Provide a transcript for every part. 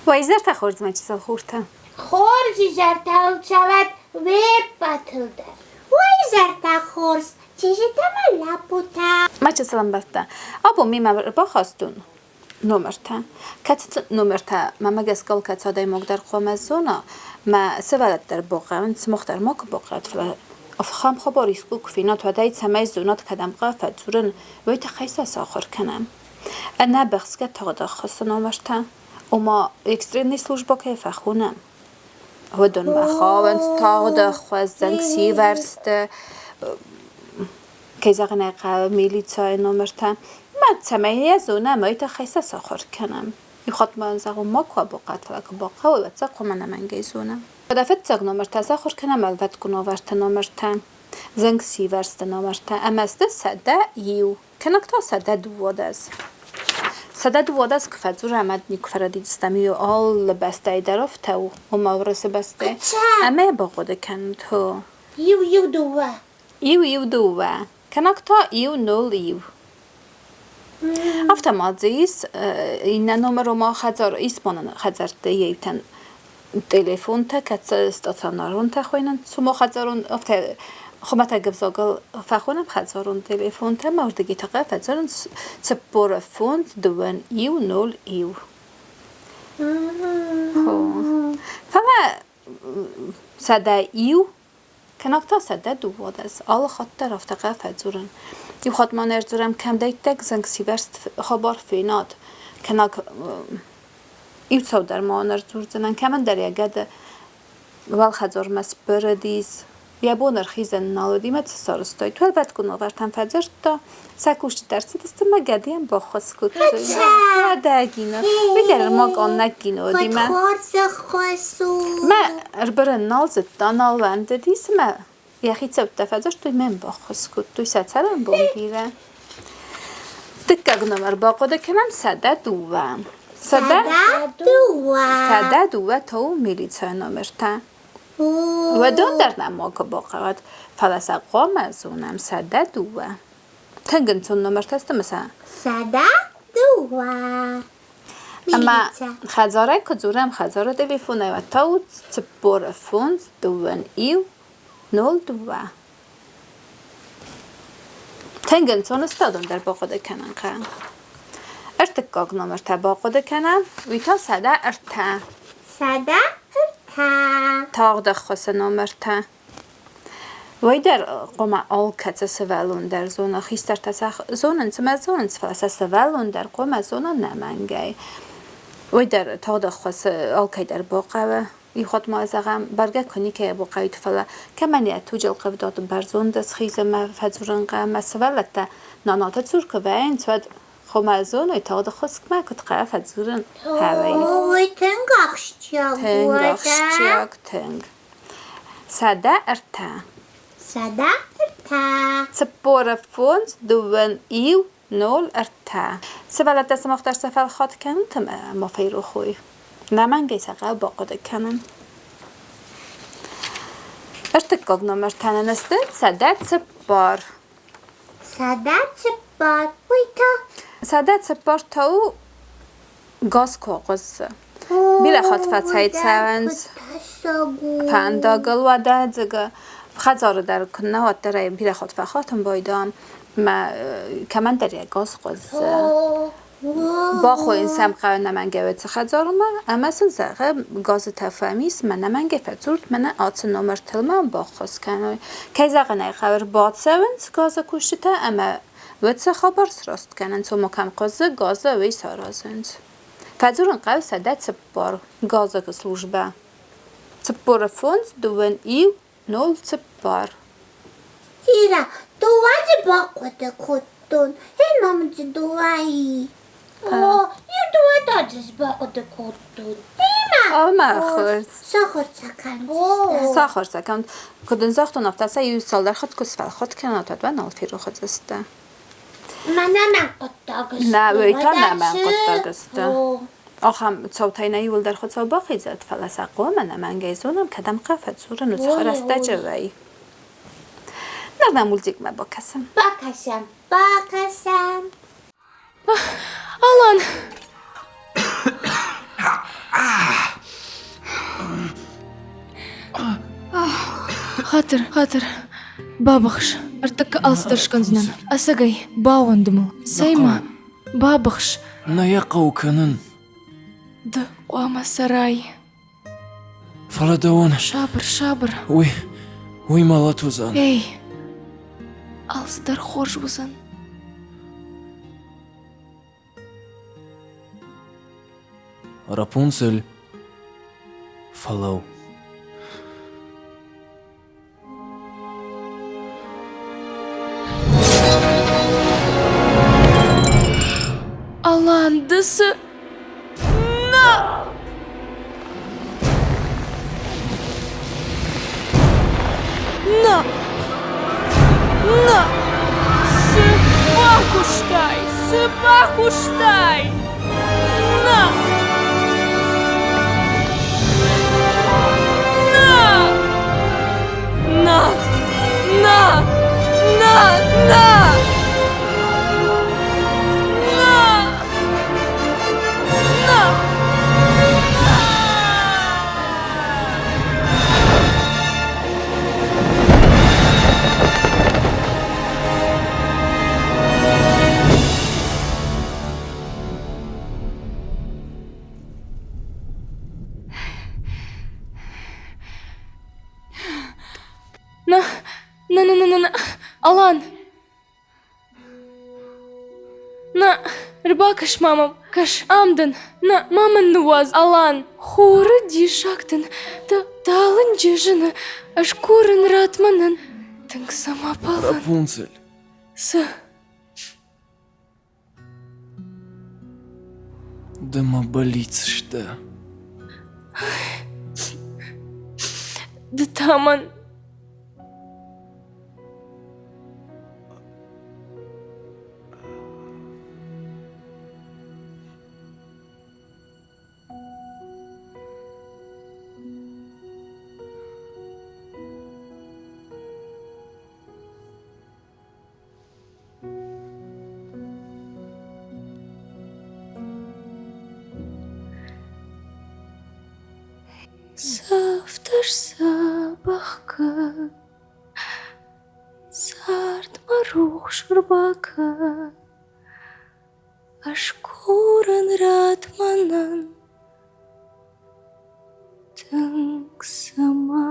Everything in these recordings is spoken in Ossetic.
Уӕ изӕртӕ хорз, мӕ чысыл хуртӕ. Хорз изӕртӕ уыл цӕуӕд уе ппӕтыл дӕр. Уӕ изӕртӕ хорз, чызджытӕ мӕ лӕппутӕ. Мӕ чысыл ӕмбӕлттӕ, абон мемӕ ӕрбахастон номертӕ. Кӕцы номертӕ мӕмӕ гӕсгӕ алкӕцы адӕймаг дӕр хъуамӕ зона, мӕ сывӕллӕттӕ дӕр бахъӕуынц, мах дӕр ма куы бахъӕуӕд, фӕлӕ ахӕм хабар искуы куы фенат, уӕд ӕй цӕмӕй зонат, кӕдӕм хъӕуы фӕдзурын, уый тыххӕй сӕ сахуыр кӕнӕм. Ӕнӕбыхсгӕ тагъд ӕххуысы номертӕ, ома экстренный службӕ кӕй фӕхонӕм, уыдонмӕ хауынц тагъд ӕххуыс, зынгсивӕрзты, кӕй зӕгъын ӕй хъӕуы, милицӕйы номертӕ. Мӕ цӕмӕй йӕ зонӕм, уый тыххӕй сӕ сахуыр кӕнӕм. Иу хатт ма зӕгъон, макуы абухъат, фӕлӕ куы бахъӕуа, уӕд сӕ хъуамӕ ӕнӕмӕнгӕй зонӕм. Уӕдӕ фыццаг номертӕ сахуыр кӕнӕм ӕлвӕткон уавӕрты номертӕ, зынгсивӕрзты номертӕ ӕмӕ сты 101. Кӕнӕг та 112. 112 куы фӕдзурӕм, ӕд никуы фӕрӕдидзыстӕм, иу алы бӕстӕйы дӕр афтӕ у, ома Уырысы бӕстӕйы. Ӕмӕ йӕ бахъуыды кӕнут, хо. Иу, иу, дыууӕ. Иу, иу, дыууӕ. Кӕнӕг та иу, нол, иу. Афтӕ ма дзы ис иннӕ номер, ома хӕдзар, исбонӕн хӕдзӕртты еутӕн телефонтӕ, кӕцы стационаронтӕ хуыйнынц, цума хӕдзарон, афтӕ хуымӕтӕг ӕвзагыл фӕхонӕм хӕдзарон телефонтӕ, ӕмӕ уырдыгӕй та фӕдзурынц 45 2 1 0 1. Фӕлӕ 101 кӕнӕ та 112 алы хатт дӕр афтӕ фӕдзурын. Иу хатт ма нӕ ӕрдзурӕм кӕмдӕйттӕг зынгсивӕрзт хабар фенад, кӕнӕ Иу цӕудӕр ма уын ӕрдзурдзынӕн, кӕмӕндӕр йӕ гӕды уӕлхӕдзармӕ сбырыдис, йӕ бон ӕрхизӕн нал уыди мӕ цы сарӕзтой. Уӕлвӕткон уавӕртӕм фӕдзырдта, сӕ кусджытӕ ӕрцыдысты мӕ гӕдыйӕн баххуыс кодтой. Уӕдӕ кино, уый дӕр ма къаннӕг кино уыди мӕ. Мӕ ӕрбырын нал зыдта, нал уӕндыдис мӕ йӕ хицӕуттӕ фӕдзырдтой, мӕн баххуыс кодтой сӕ цӕрӕнбон бирӕ. Дыккаг номер бахъуыды кӕнӕм 102. 102. 102 та у милицӕйы номертӕ. Уыдон дӕр нӕм макуы бахъӕуӕд, фӕлӕ сӕ хъуамӕ зонӕм 102. Тынг ӕнцон номертӕ сты мӕ сӕ. 102. Ӕмӕ хӕдзарӕй куы дзурӕм, хӕдзары телефонӕй уӕд та у 45 дыууын иу 02. Тынг ӕнцон стадон дӕр бахъуыды кӕнын хъӕуы. Ӕртыккаг номертӕ бахъуыды кӕнӕм, уый та 103. 103. Тагъд ӕххуысы номертӕ. Уый дӕр хъуамӕ алкӕцы сывӕллон дӕр зона, хистӕртӕ сӕ зонынц ӕмӕ зонынц, фӕлӕ сӕ сывӕллон дӕр хъуамӕ зона нӕмӕнгӕй. Уый дӕр тагъд ӕххуысы алкӕй дӕр бахъӕуы. Иу хатт ма зӕгъӕм, бӕргӕ куы никӕй бахъӕуид, фӕлӕ кӕмӕн йӕ туджы ӕлхъывдад бӕрзонд схизы ӕмӕ фӕдзурын хъӕуы, ӕмӕ сывӕллӕттӕ нанаты цур куы вӕййынц, уӕд хъуамӕ зоной, тагъд ӕххуысмӕ куыд хъӕуы фӕдзурын хъӕуы. Ой, тынг ахсджиаг у. Тынг ахсджиаг, тынг. 103. 103. 45 дыууын иу нол ӕртӕ. Сывӕллӕттӕ сымах дӕр сӕ фӕлхат кӕнут ӕмӕ ма ферох уой. Нӕмӕнгӕй сӕ хъӕуы бахъуыды кӕнын. Ӕртыккаг номертӕ нын сты 104. 104. Уый та? 104 та у газ куы хъуысы. Бирӕ хатт фӕцӕйцӕуынц фӕндагыл уӕдӕ дзыгы хӕдзары дӕр куыннӕ уӕддӕр ӕй бирӕ хатт фӕхатын байдайӕм мӕ кӕмӕндӕр йӕ газ хъуысы. Бахойын сӕм хъӕуы нӕмӕнгӕй уыцы хӕдзармӕ ӕмӕ сын зӕгъы газы тӕф ӕм ис, мӕ нӕмӕнгӕй фӕдзурут, мӕнӕ ацы номыртыл мӕ баххуыс кӕной. Кӕй зӕгъын ӕй хъӕуы, ӕрбацӕуынц газы кусджытӕ ӕмӕ уыцы хабар сраст кӕнынц, ома кӕм хъуызы газы, уый саразынц. Фӕдзурын хъӕуы 104 газы службӕ. 45 дыууын иу нол цыппар. Ира, дыууӕ бахъуыды кодтон. Эй, мамдзы дыууӕйы. О, иу дыууӕ дадзы бахъуыды кодтон. Ӕмӕ хорз. Сахуыр сӕ кӕнут. Сахуыр сӕ кӕнут. Куыд ын загътон, афтӕ сӕ иу цалдӕр хатт куы сфӕлхат кӕнат, уӕд уӕ нал ферох уыдзысты. Мӕнӕ мӕн хъуыддаг сты. Нӕ, уый та нӕ мӕн хъуыддаг сты. Ахӕм цаутӕй нӕ иуылдӕр Хуыцау бахизӕд, фӕлӕ сӕ хъуамӕ нӕмӕнгӕй зонӕм, кӕдӕм хъӕ фӕдзурын, уыцы рӕстӕджы вӕй. Ныр нӕ мультикмӕ бакӕсӕм. Бакӕсӕм, бакӕсӕм. Алан! Хатыр, хатыр. Бабыхс. Ӕртӕккӕ алцыдӕр скӕндзынӕн. Ӕцӕгӕй, баууӕнд мыл. Цӕй-ма, бабыхс. Нӕ йӕ хъӕуы кӕнын. Ды хъуамӕ цӕрай. Фӕлӕ дӕуӕн... Сабыр, сабыр. Уый, уый мӕлӕт уыдзӕн. Эй, алцыдӕр хорз уыдзӕн. Рапунцель, фӕлӕуу. Алан, ды цы... На! На! На! Цы бакуыстай? Цы бакуыстай? На! На! На! На! На! На! На! На! На, на, на, на, на, на, Алан! На, ӕрбакӕс ма мӕм, кӕс, ам дын, на, ма мӕн ныууадз, Алан! Хуры диссаг дын, талынджы зыны, ӕз курын, ратт мӕнӕн, тынг цӕмӕ бӕллын. Рапунцель! Цы? Ды мӕ бӕллиц сдӕ. Ды та мӕн Сӕфтӕр дзӕбӕх кӕн, цардмӕ рухс ӕрбакӕн, Ӕз курын ратт мӕнӕн, тынг цӕмӕ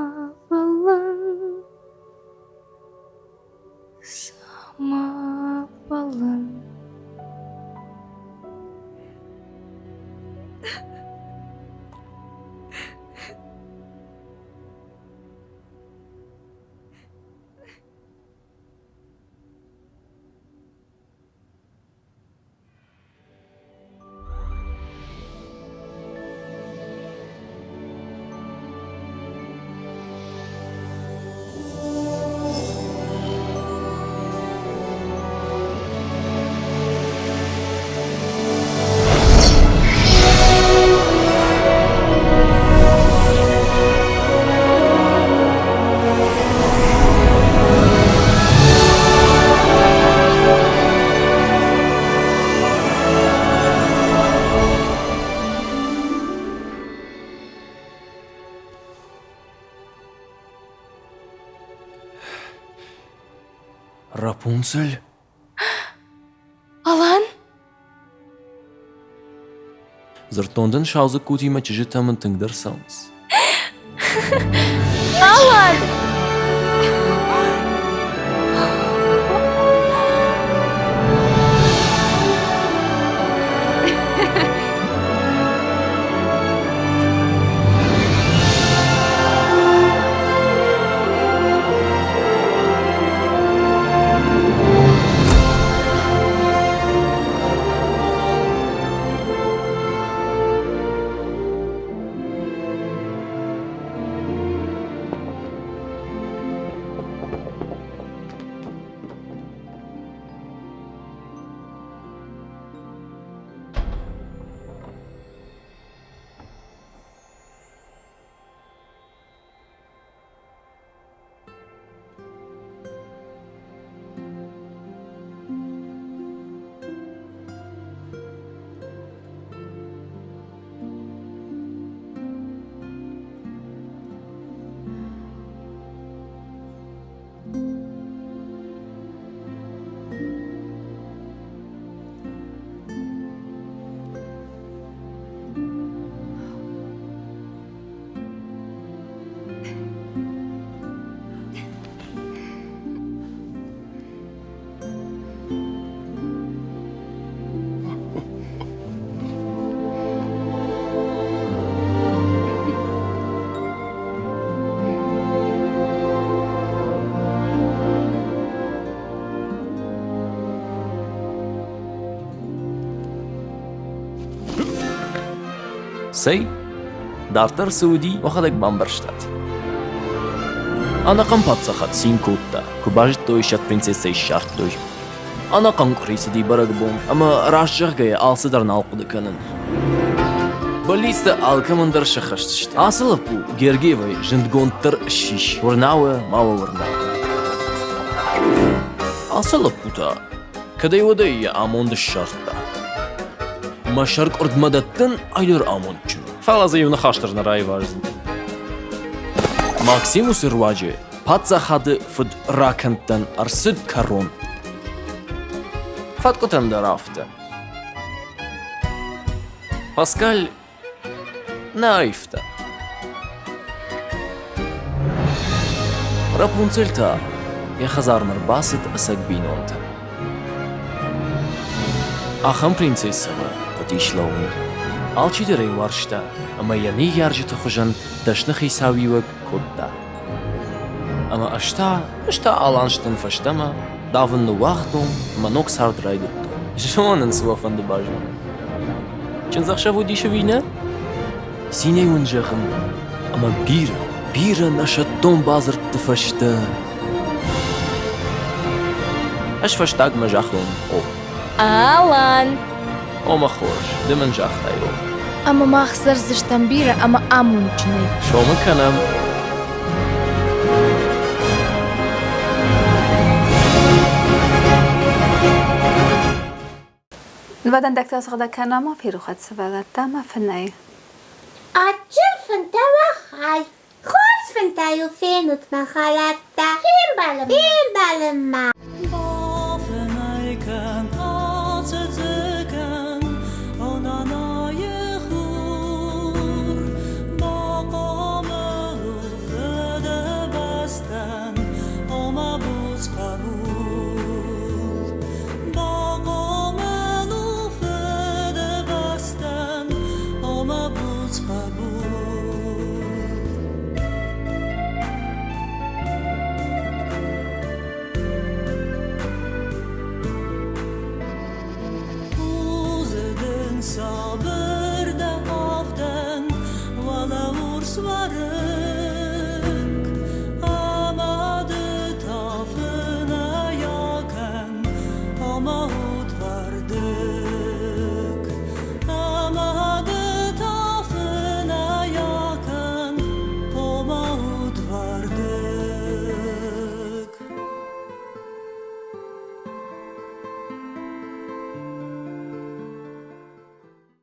бӕллын, цӕмӕ бӕллын. Рапунцель? Алан? Дзырдтон дын, сау дзыккутимӕ чызджытӕ мын тынгдӕр цӕуынц. Алан! Цӕй, дарддӕр цы уыди, уӕхӕдӕг бамбӕрстат. Ӕнӕхъӕн паддзахад цин кодта, куы базыдтой, сӕ принцессӕйы ссардтой. Ӕнӕхъӕн къуыри цыди бӕрӕгбон, ӕмӕ раст зӕгъгӕйӕ алцыдӕр нал хъуыды кӕнын. Бӕллицтӕ алкӕмӕн дӕр сӕххӕст сты. Ацы лӕппу Гергиевӕй зындгонддӕр ссис, уырна уӕ, ма уӕ уырна. Ацы лӕппу та кӕдӕй-уӕдӕй йӕ амонд ссардта. Мӕ сӕр къуырдмӕ дӕттын ӕгӕр амондджын у. Фӕлӕ дзы иу ныхас дӕр нӕ раиваздзӕн. Максимусы руаджы паддзахады фыдракӕндтӕн ӕрцыд кӕрон. Фӕткъуытӕн дӕр афтӕ. Паскаль нӕ аивта. Рапунцель та йӕ хӕдзармӕ рбацыд ӕцӕг бинонтӕм. Ахӕм принцессӕмӕ хъуыдис лӕууын. Алчидӕр ӕй уарзта ӕмӕ йӕ ныййарджыты хуызӕн дӕсны хицауиуӕг кодта. Ӕмӕ ӕз та, ӕз та аланстӕн фӕстӕмӕ, давын ныууагътон ӕмӕ ног цард райдыдтон. Зонын, цы уӕ фӕнды базонын. Чындзӕхсӕв уыдис ӕви нӕ? Цинӕй уын зӕгъын, ӕмӕ бирӕ, бирӕ нӕсӕттон бадзырдты фӕстӕ ӕз фӕстагмӕ загътон о. Алан! Омӕ хорз, ды мын загътай о. Ӕмӕ мах цӕрдзыстӕм бирӕ ӕмӕ амондджынӕй. Сомы кӕнӕм. Уӕ дӕндӕгтӕ сыгъдӕг кӕна ма ферохӕд сывӕллӕттӕ ӕмӕ фынӕй. Адджын фынтӕ уӕ хай. Хорз фынтӕ-иу фенут, мӕ хӕлӕрттӕ. Фембӕлынмӕ. Фембӕлынмӕ.